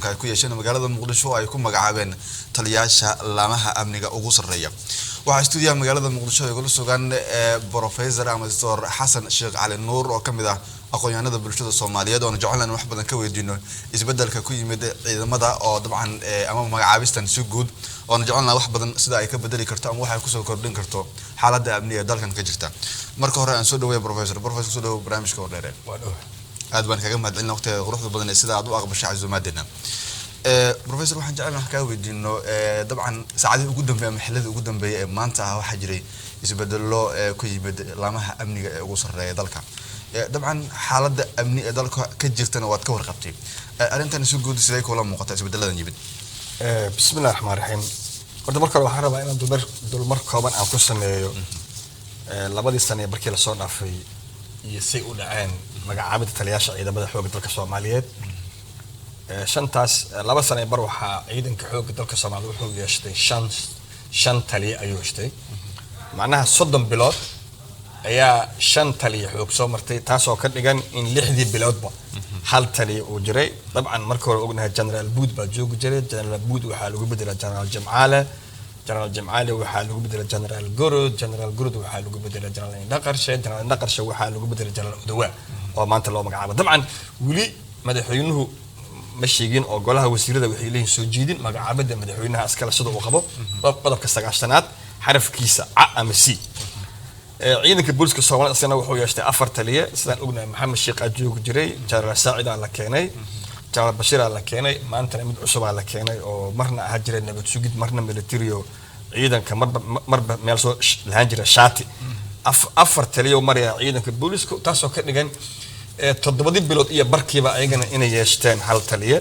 Kulanka ay ku yeesheen magaalada Muqdisho oo ay ku magacaabeen taliyaasha laamaha amniga ugu sarreeya. Waxaa stuudiyaha magaalada Muqdisho ay kula sugan Professor ama Doctor Xasan Sheekh Cali Nuur oo kamid ah aqoon-yahanada bulshada Soomaaliyeed, oona jecel in wax badan ka weydiino isbedelka ku yimid ciidamada oo dabcan ama magacaabistan si guud, oona jecelnaha wax badan sida ay ka bedeli karto ama waxay kusoo kordhin karto xaaladda amni ee dalkan ka jirta. Marka hore aan soo dhaweeya professor. Professor, soo dhawow barnaamijka Wardheere. Aad baan kaga mahadcelina waqtiga quruxda badan ee sida aad u aqbashay casuumaadeena. Professor, waxaan jecel wax kaa weydiino. Dabcan saacadihii ugu dambeeyay ama xilladii ugu dambeeyay ee maanta ah waxaa jiray isbedelo ku yimid laamaha amniga ee ugu sarreeya dalka. Dabcan xaaladda amni ee dalka ka jirtana waad ka warqabtay. Arrintan si guud sidee kula muuqata isbedeladan yimid? Bismillahi raxmaan raxiim. Horta marka hore waxaan rabaa inaan dulmar kooban aan ku sameeyo 2dii sane ee markii lasoo dhaafay iyo say u dhaceen magacaabida taliyaasha ciidamada xoogga dalka Soomaaliyeed. Shantaas 2 sane bar waxaa ciidanka xoogga dalka Soomaaliyeed wuxuu yeeshtay shan taliye ayuu yeeshtay. Macnaha 30 bilood ayaa shan taliye xoog soo martay, taasoo ka dhigan in 6dii biloodba hal taliye uu jiray. Dabcan marka hore ognahay Generaal Buud baa joogi jiray. Generaal Buud waxaa lagu bedelay Generaal Jimcaale. Generaal Jimcaale waxaa lagu bedelay Generaal Gorod. Generaal Gorod waxaa lagu bedelay Generaal Indhaqarshe. Generaal Indhaqarshe waxaa lagu bedelay Generaal Odawaa oo maanta loo magacaabo. Dabcan weli madaxweynuhu ma sheegin oo golaha wasiirada waxay leeyihin soo jeedin magacaabida madaxweynaha iskale, sida uu qabo qodobka 90aad xarafkiisa ca ama c. Ciidanka booliska Soomaalida isagana wuxuu yeeshtay afar taliye. Sidaan ognahay, Maxamed Sheekh aa joogi jiray, Generaal Saacidaa la keenay, Generaal Bashiiraa la keenay, maantana mid cusubaa la keenay oo marna ahaa jiray nabad sugid, marna military, ciidanka marba meel soo lahaan jira shaati. Afar taliyo maraya ciidanka booliska, taasoo ka dhigan 7dii bilood iyo barkiiba ayagana inay yeeshteen hal taliye.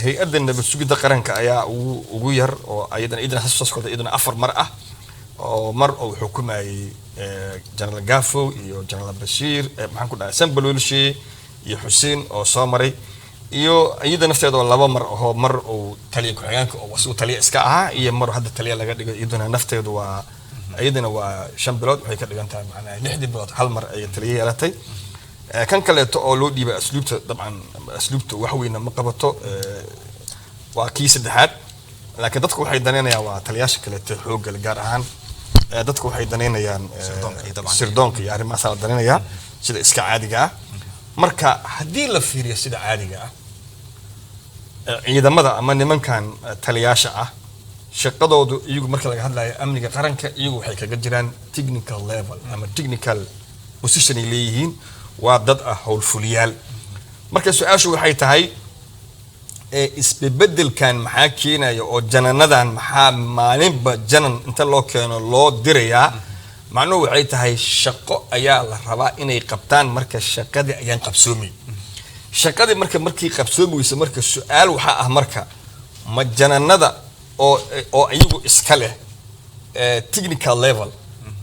Hay-adda nabad sugidda qaranka ayaa ugu yar oo ayadana iyadana soo socota, iyadana afar mar ah oo mar uu xukumayay General Gafow iyo General Bashiir, maxaan ku dhahay, Sambalolshe iyo Xuseen oo soo maray, iyo iyada nafteeda oo laba mar ahoo mar uu taliya ku-xigeenka oo uu taliya iska ahaa iyo mar hadda taliya laga dhigay. Iyaduna nafteedu waa iyadana waa 5 bilood. Waxay ka dhigan tahay macnaha 6dii bilood hal mar ayay taliya yeelatay. Kan kaleeto oo loo dhiibay asluubta, dabcan asluubta wax weyna ma qabato, waa kii saddexaad. Laakiin dadku waxay danaynayaan waa taliyaasha kaleeto xoogga leh, gaar ahaan dadku waxay danaynayaan sirdoonka iyo dabcan. Sirdoonka iyo arrimahaasaa la danaynayaa sida iska caadiga ah. Marka haddii la fiiriyo sida caadiga ah, ciidamada ama nimankan taliyaasha ah shaqadoodu iyagu marka laga hadlayo amniga qaranka, iyagu waxay kaga jiraan technical level ama technical position ay leeyihiin, waa dad ah howlfuliyaal. Marka su-aashu waxay tahay, isbebedelkan maxaa keenaya oo jananadan maxaa maalinba janan inta loo keeno loo dirayaa? Macnuhu waxay tahay shaqo ayaa la rabaa inay qabtaan. Marka shaqadii ayaan qabsoomay, shaqadii marka markii qabsoomi weyso, marka su-aal waxaa ah, marka ma jananada oo iyagu iska leh technical level,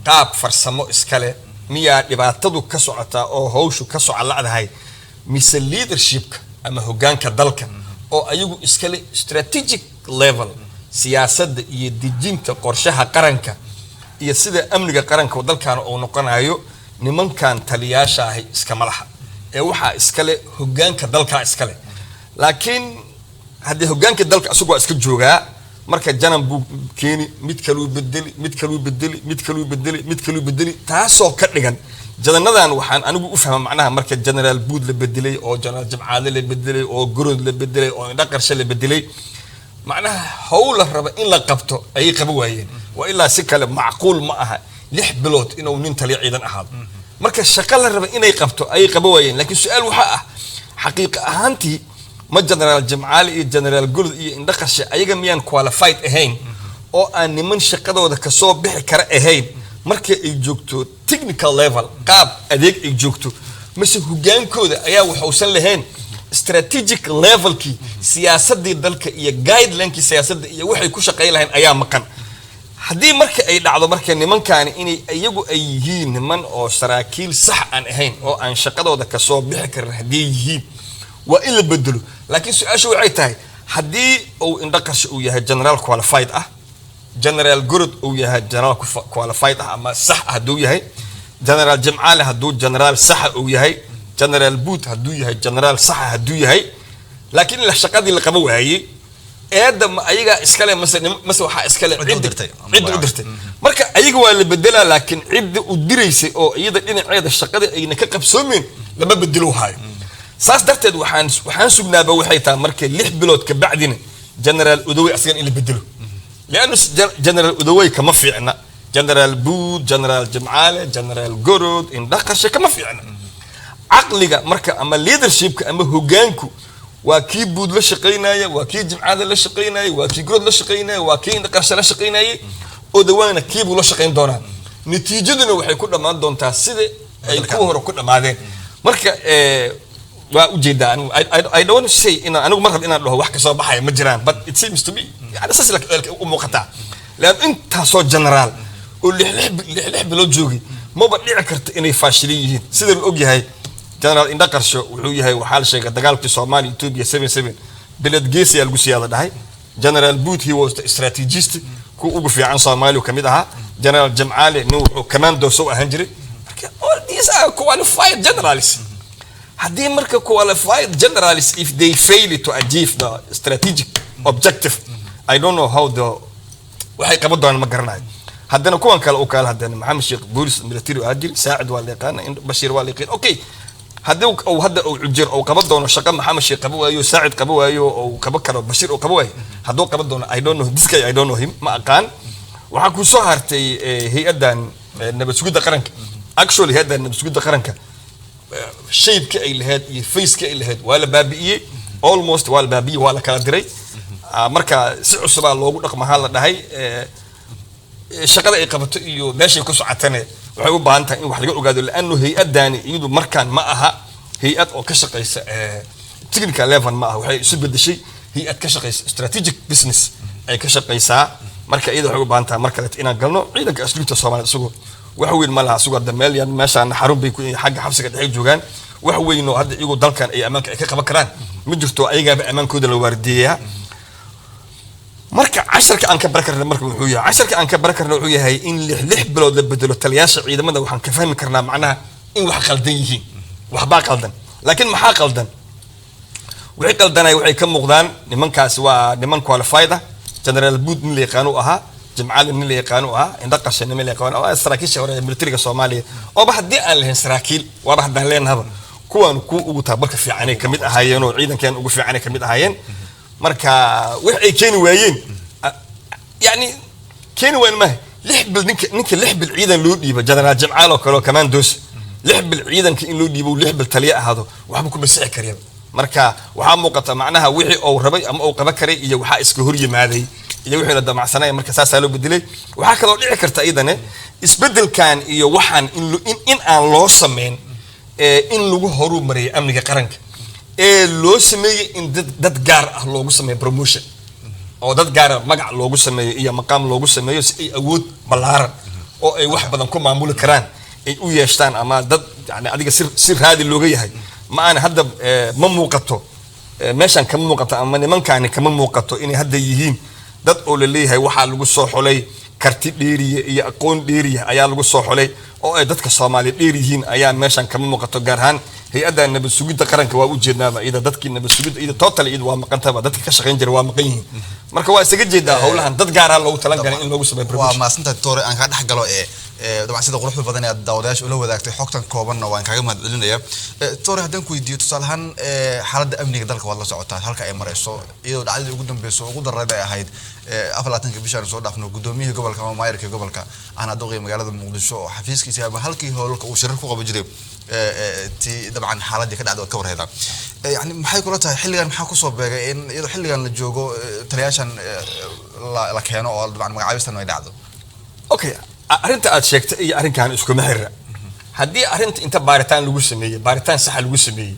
qaab farsamo iska leh, miyaa dhibaatadu ka socotaa oo hawshu ka soco la'dahay, mise leadershipka ama hoggaanka dalka oo ayagu iska leh strategic level, siyaasadda iyo dejinta qorshaha qaranka iyo sida amniga qaranka dalkan uu noqonayo, nimankan taliyaasha ahi iskama laha ee waxaa iskale hoggaanka dalkaa iskale? Laakiin haddii hoggaanka dalka isagu waa iska joogaa, marka janan buu keeni, mid kaluu bedeli, mid kaluu bedeli, mid kaluu bedeli, mid kaluu bedeli, taasoo ka dhigan jananadan waxaan anigu u fahma macnaha marka Generaal Buud la bedelay oo Generaal Jimcaale la bedelay oo Gorod la bedelay oo Indhaqarshe la bedelay, macnaha hawl la raba in la qabto ayay qaba waayeen. Waa ilaa si kale macquul ma aha 6 bilood inuu nin taliya ciidan ahaado. Marka shaqo la raba inay qabto ayay qaba waayeen. Laakiin su-aal waxaa ah, xaqiiqa ahaantii ma Generaal Jimcaale iyo Generaal Gorod iyo Indhaqarshe ayaga miyaan qualified ahayn oo aan niman shaqadooda kasoo bixi kara ahayn marka ay joogto technical level, qaab adeeg ay joogto, mise hogaankooda ayaa waxuusan lahayn strategic levelkii siyaasadii dalka iyo guidelinekii siyaasadda iyo waxay ku shaqayn lahayn ayaa maqan? Haddii marka ay dhacdo marka nimankaani inay iyagu ay yihiin niman oo saraakiil sax aan ahayn oo aan shaqadooda kasoo bixi karin haddii yihiin, waa in la bedelo. Laakiin su-aashu waxay tahay, haddii uu Indhaqarshe uu yahay general qualified ah, General Gorod uu yahay general qualified ah ama sax ah hadduu yahay, General Jimcaale hadduu general saxa uu yahay, General Buut hadduu yahay general saxa hadduu yahay, Laakiin shaqadii la qaba waayey, eedda ma ayagaa iskale mase waxaa iskale cidda u dirtay? Cidda u dirtay. Marka ayaga waa la bedelaa, laakiin cidda u diraysay oo iyada dhinaceeda shaqadii ayna ka qabsoomin lama bedelo hayo. Saas darteed waxaan sugnaaba waxay tahay marka 6 bilood ka bacdina Generaal Odowey asagan in la bedelo, liannu Generaal Odowey kama fiicna Generaal Buud, Generaal Jimcaale, Generaal Gorod, Indhaqashe kama fiicna. Caqliga marka ama leadershipka ama hogaanku waa kii Buud la shaqaynaya, waa kii Jimcaale la shaqaynaya, waa kii Gorod la shaqaynaya, waa kii Indhaqarshe la shaqaynayay. Odawaana kiibuu la shaqayn doonaa. Natiijaduna waxay ku dhammaan doontaa sida ay kuwa hore ku dhammaadeen. Marka waa ujeedaa anigu I don't want to say in anigu ma rab inaan dhaho wax kasoo baxaya ma jiraan, but it seems to me yani saas u muuqataa, lean intaasoo generaal oo lix lix bilood joogay maba dhici karta inay faashilin yihiin. Sida la ogyahay, Generaal Indhaqarsho wuxuu yahay, waxaa la sheegay dagaalkii Soomaaliya Ethiopia 7-7 beled geesiyaa lagu siyaa la dhahay. General Boot, he was the strategist, kuwa ugu fiican Soomaaliya kamid ahaa. General Jamcaale nin wuxuu commandos u ahaan jiray. Marka all these are qualified generals. Haddii marka qualified generals, if they fail to achieve the strategic objective, I don't know how the waxay qaban doonaan, ma garanayo. Haddana kuwan kale u kaale, haddana Maxamed Sheekh boolis military ahaa jiri, Saacid waa la yaqaana, Bashiir waa la yaqaan. Okay, haddii uu hadda uu cujir uu qaban doono shaqo Maxamed Sheekh qaba waayo, Saacid qaba waayo, uu qaba karo, Bashiir uu qaba waayo, hadduu qaban doono, I don't know this guy, I don't know him, ma aqaan. Waxaa ku soo hartay hay-addan nabad sugidda qaranka. Actually, hay-addan nabad sugidda qaranka shaybka ay lahayd iyo faceka ay lahayd waa la baabi'iyey, almost waa la baabi'iyey, waa la kala diray. Marka si cusubaa loogu dhaqmahaa la dhahay. Shaqada ay qabato iyo meeshay ku socotane waxay u baahan tahay in wax laga ogaado, laanu hay-addaani iyadu markaan ma aha hay-ad oo ka shaqaysa technical level ma aha. Waxay isu bedeshay hay-ad ka shaqaysa strategic business ay ka shaqaysaa. Marka iyada waxay u baahan tahay mar kaleeto inaan galno. Ciidanka asluubta Soomaaliya isagu wax weyn ma laha. Isagu hadda meel yan meeshaan xarun bay ku xagga xabsiga dhexe joogaan. Wax weyn oo hadda iyagu dalkan ay ammaanka ay ka qaban karaan ma jirto, ayagaaba ammaankooda la waardiyeyaa. Marka casharka aan ka baran karna marka wuxuu yahay, casharka aan ka baran karna wuxuu yahay in 6 6 bilood la bedelo taliyaasha ciidamada, waxaan ka fahmi karnaa macnaha in wax qaldan yihiin, waxbaa qaldan. Laakiin maxaa qaldan? Wixii qaldanay waxay ka muuqdaan nimankaasi waa niman qualified ah. General Boot nin la yaqaan u ahaa, Jimcaali nin la yaqaan u ahaa, Indhaqasha nin la yaqaan oo saraakiisha hore ee militariga Soomaaliya ooba haddii aan lahayn saraakiil waaba haddaan leenahaba kuwaan kuwa ugu tababarka fiicanay kamid ahaayeen oo ciidankeen ugu fiicanay kamid ahaayeen. Marka wax ay keeni waayeen, yani keeni waayeen maaha. 6 bil ninka 6 bil ciidan loo dhiibo, Generaal Jimcaal oo kale oo commandos, 6 bil ciidanka in loo dhiibo, 6 bil taliya ahaado, waxba kuma sixi karya. Marka waxaa muuqata macnaha wixii uu rabay ama uu qaban karay iyo waxaa iska hor yimaaday iyo wixii la damacsanaya. Marka saasaa loo bedelay. Waxaa kaloo dhici karta iyadane isbedelkan iyo waxaan in aan loo sameyn in lagu horumariyo amniga qaranka ee loo sameeyey in dad gaar ah loogu sameeyo promotion oo dad gaara magac loogu sameeyo iyo maqaam loogu sameeyo, si ay awood ballaaran oo ay wax badan ku maamuli karaan ay u yeeshtaan, ama dad yani adiga si raadi looga yahay. Ma aana hadda ma muuqato, meeshan kama muuqato ama nimankaani kama muuqato inay hadda yihiin dad oo la leeyahay waxaa lagu soo xulay karti dheeriya iyo aqoon dheeriya ayaa lagu soo xulay oo ay dadka Soomaaliya dheer yihiin ayaa meeshan kama muuqato. Gaar ahaan hay-adda nabad sugidda qaranka waa ujeednaaba iyada dadkii nabad sugidda iyada total iyada waa maqantaba, dadka ka shaqayn jira waa maqan yihiin. Marka waa isaga jeedaa howlahan dad gaaraa loogu talagalay in loogu sameeyo waa promotion. Mahadsantahay, Doctor. Aan kaa dhex galo ee dabcan sida quruxda badan ee aad daawadayaasha ula wadaagtay xogtan koobanna waan kaaga mahad celinaya. Doctor, haddaan ku weydiiyo tusaale ahaan, xaaladda amniga dalka waad la socotaa halka ay marayso, iyadoo dhacdadii ugu dambeyso ugu darreed ay ahayd 24-ka bishaan soo dhaafno, gudoomiyihii gobolka ama maayarkii gobolka ahna duqii magaalada Muqdisho oo xafiiskiisa ama halkii howlka uu shirar ku qaban jiray ti dabcan xaaladii ka dhacday waad ka warhaydaa. Yani maxay kula tahay xilligan maxaa kusoo beegay in iyadoo xilligan la joogo taliyaashan la keeno oo dabcan magacaabistan ay dhacdo? Okay, arrinta aad sheegtay iyo arrinkan iskuma xirra. Haddii arrinta inta baaritaan lagu sameeyey, baaritaan saxa lagu sameeyey,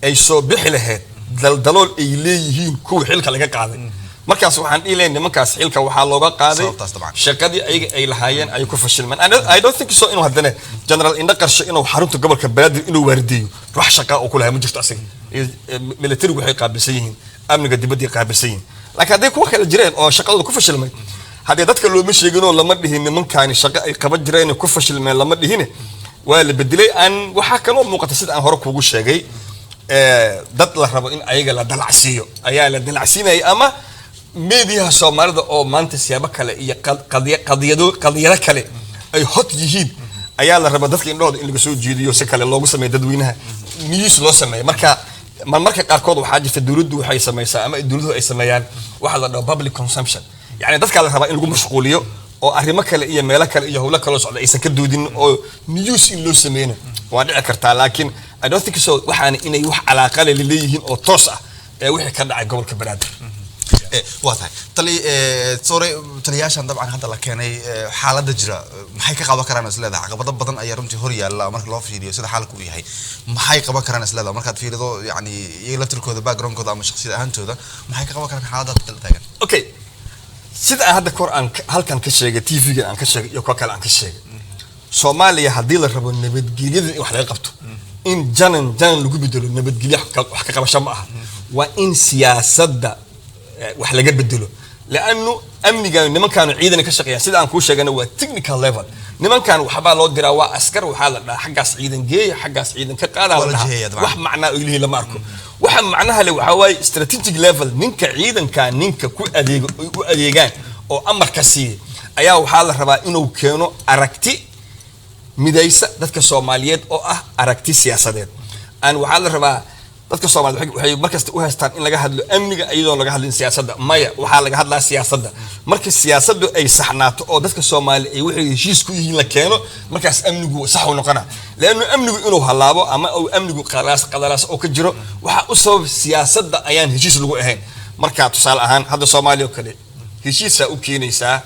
ay soo bixi lahayd daldalool ay leeyihiin kuwa xilka laga qaaday, markaas waxaan dhihi lahayn nimankaas xilka waxaa looga qaaday Sababtaas dabcan. shaqadii ayaga ay lahaayeen ay ku fashilmeen. I don't think so inuu haddana General Indho Qarshe inuu xarunta gobolka Banaadir inuu waardiyo wax shaqa oo ku lahay ma jirto asaga. Militarigu waxay qaabilsan yihiin amniga dibadday qaabilsan yihiin, laakiin hadday kuwa kale jireen oo shaqadooda ku fashilmay, haddii dadka looma sheegin oo lama dhihin nimankaani shaqo ay qaban jireen ku fashilmeen lama dhihine, waa la bedelay. Aan waxaa kaloo muuqata sida aan hore kuugu sheegay. Dad la rabo in ayaga la dalacsiiyo ayaa la dalacsiinayay, ama meediyaha Soomaalida oo maanta siyaabo kale iyo qadiyado kale ay hot yihiin ayaa la rabaa dadka indhahooda in laga soo jeediyo, si kale loogu sameeyo, dadweynaha news loo sameeyo. Marka marmarka qaarkood waxaa jirta dowladdu waxay samaysaa ama dowladuhu ay sameeyaan waxa la dhaho public consumption, yani dadkaa la rabaa in lagu mashquuliyo oo arrimo kale iyo meelo kale iyo howlo kaloo socda aysan ka doodin, oo news in loo sameyno waa dhici kartaa, laakiin I don't think so waxaana inay wax calaaqa leh leeyihiin oo toos ah ee wixii ka dhacay gobolka Banaadir. Waa tahay tali sorry, taliyaashan dabcan hadda la keenay, xaaladda jira maxay ka qaban karaan is leedahay? Caqabado badan ayaa runtii hor yaalla marka loo fiiriyo sida xaalku uu yahay. Maxay qaban karaan is leedahay markaad fiirido, yani iyaga laftirkooda, backgroundkooda ama shakhsiyad ahaantooda, maxay ka qaban karaan xaaladda hadda taagan? Okay, sida aan hadda kor aan halkan ka sheegay, TV-ga aan ka sheegay iyo kuwa kale aan ka sheegay, Soomaaliya haddii la rabo nabadgelyada in wax laga qabto, in janan janan lagu bedelo nabadgelyo wax ka qabasho ma aha. Waa in siyaasadda wax laga bedelo, laanu amniga nimankaanu ciidan ka shaqeeyaan, sida aan kuu sheegana, waa technical level. Nimankan waxbaa loo diraa, waa askar. Waxaa la dhahaa xaggaas ciidan geeya, xaggaas ciidan ka qaada. Waa la la dhahaa. jiheeyaa dabcan. Wax macnaa oo lihi lama arko. Waxa macnaha leh waxaa waaye strategic level. Ninka ciidanka, ninka ku adeego, ay u adeegaan oo amarka siiya ayaa waxaa la rabaa inuu keeno aragti midaysa dadka Soomaaliyeed oo ah aragti siyaasadeed. Aan waxaa la rabaa dadka Soomaaliyeed waxay markasta u haystaan in laga hadlo amniga iyadoon laga hadlin siyaasadda. Maya, waxaa laga hadlaa siyaasadda. Marka siyaasaddu ay saxnaato oo dadka Soomaali ay waxay heshiis ku yihiin la keeno, markaas amnigu sax u noqona. Leannu amnigu inuu halaabo ama uu amnigu qalaas qadalaas oo ka jiro waxaa u sabab siyaasadda ayaan heshiis lagu ahayn. Marka tusaale ahaan hadda Soomaaliya oo kale heshiisaa u keenaysaa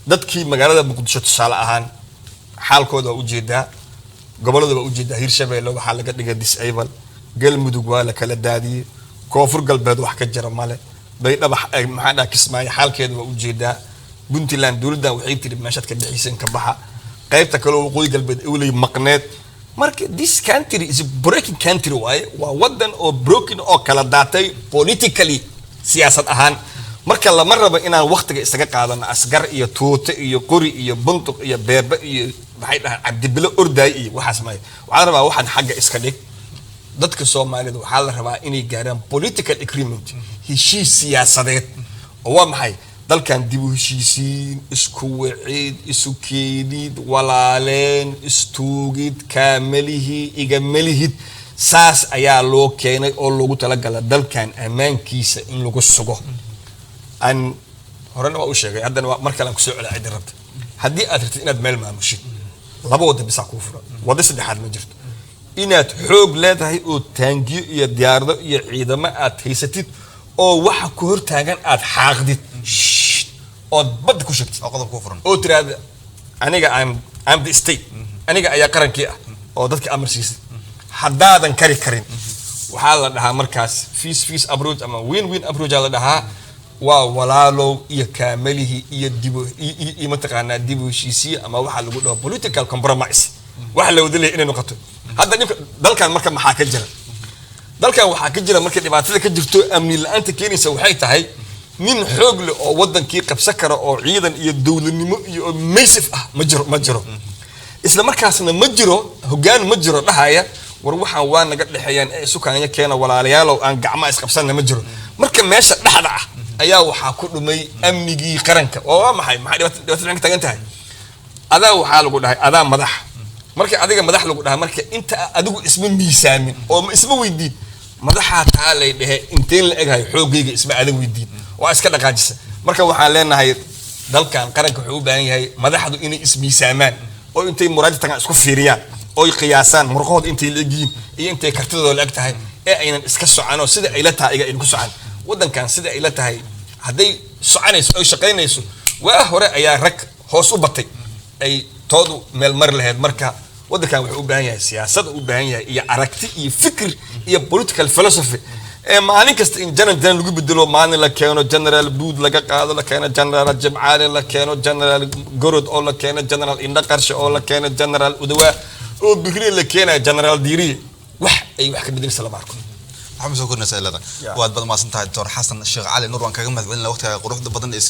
dadkii magaalada Muqdisho, tusaale ahaan, xaalkooda waa ujeedaa, gobollada waa ujeedaa. Hirshabeelle waxaa laga dhigay disable, Galmudug waa la kala daadiyey, Koonfur Galbeed wax ka jira male, Baydhaba, maxaa dhaha, Kismaayo xaalkeeda waa ujeedaa, Puntland dowladdan waxay tiri meeshaad ka bixiseen ka baxa, qaybta kale oo Waqooyi Galbeed ewley maqneed. Marka this country is a breaking country waaye, waa wadan oo broken oo kala daatay politically, siyaasad ahaan. Marka lama rabo inaan waqtiga isaga qaadano asgar iyo tuute iyo qori iyo bunduq iyo beebe iyo maxay dhahaan Cabdibilo ordaay iyo waxaas. Maya, waxaa la rabaa waxaan xagga iska dhig. Dadka Soomaalida waxaa la rabaa inay gaaraan political agreement, heshiis siyaasadeed, oo waa maxay dalkan dib u heshiisiin, isku wicid, isu keenid, walaaleen, istuugid, kaamalihii igamalihid. Saas ayaa loo keenay oo loogu talagala dalkan ammaankiisa in lagu sugo. Aan horena waa u sheegay, haddana waa mar kale aan kusoo celaa. Ciddi rabta, haddii aad rabtid inaad meel maamushid, laba wadda bisaa kuu furan, waddo saddexaad ma jirto. Inaad xoog leedahay oo taangiyo iyo diyaarado iyo ciidamo aad haysatid oo waxa ku hortaagan aad xaaqdid, shh, ood badda ku shubtid. Oo qodob kuu furan. Oo tiraahda aniga I'm the state, aniga ayaa qarankii ah, oo dadka amar siisid. Haddaadan kari karin, waxaa la dhahaa markaas peace peace approach ama win win approach aa la dhahaa. Waa walaalow iyo kaamalihii iyo dibu iyo mataqaanaa dib u heshiisiye, ama waxaa lagu dhaho political compromise, waxa la wada leeyahay inay noqoto. Hadda dhibka dalkan marka maxaa ka jira? Dalkan waxaa ka jira, markay dhibaatada ka jirto, amni la-aanta keenaysa waxay tahay nin xoog leh oo wadankii qabsan kara oo ciidan iyo dowladnimo iyo oo massive ah ma jiro, ma jiro. Isla markaasna ma jiro hoggaan, ma jiro dhahaya war waxaan waa naga dhexeeyaan ee isu kaanya keena walaalayaalow, aan gacmaha isqabsanna, ma jiro. Marka meesha dhexda ah ayaa waxaa ku dhumay amnigii qaranka. Oo waa maxay dhibaatada ka taagan tahay? Adaa waxaa lagu dhahay adaa madax. Marka adiga madax lagu dhahay, marka inta adigu isma miisaamin oo ma isma weydiin madaxaa taa lay dhehe inteen la eghayo xoogayga, isma aadan weydiin, waa iska dhaqaajisa. Marka waxaan leenahay dalkan qaranka wuxuu u baahan yahay madaxdu inay ismiisaamaan oo intay muraadi tagaan isku fiiriyaan oy qiyaasaan murqahooda intay la egyihiin iyo intay kartidooda la eg tahay, ee aynan iska socanoo sida ay la tahay iga aynan ku socan. Waddankan sida ay la tahay hadday soconayso oy shaqaynayso, waa hore ayaa rag hoos u batay ay toodu meel mari lahayd. Marka waddankan wuxuu u baahan yahay siyaasad, u baahan yahay iyo aragti iyo fikir iyo political philosophy. Ee maalin kasta in janan janan lagu bedelo, maalin la keeno General Buud, laga qaado, la keeno General Jimcaale, la keeno General Gorod, oo la keeno General Indho Qarshe, oo la keeno General Udawaa, oo bikri la keenayo General Diiriye, wax ay wax ka bedelisa lama arko. Waxaa soo kordhinaysaa ilada. Yeah. Waad baad mahadsan tahay, Doctor Xasan Sheekh Cali Nuur. Waan kaga mahadcelina waqtigaaga quruxda badan ee.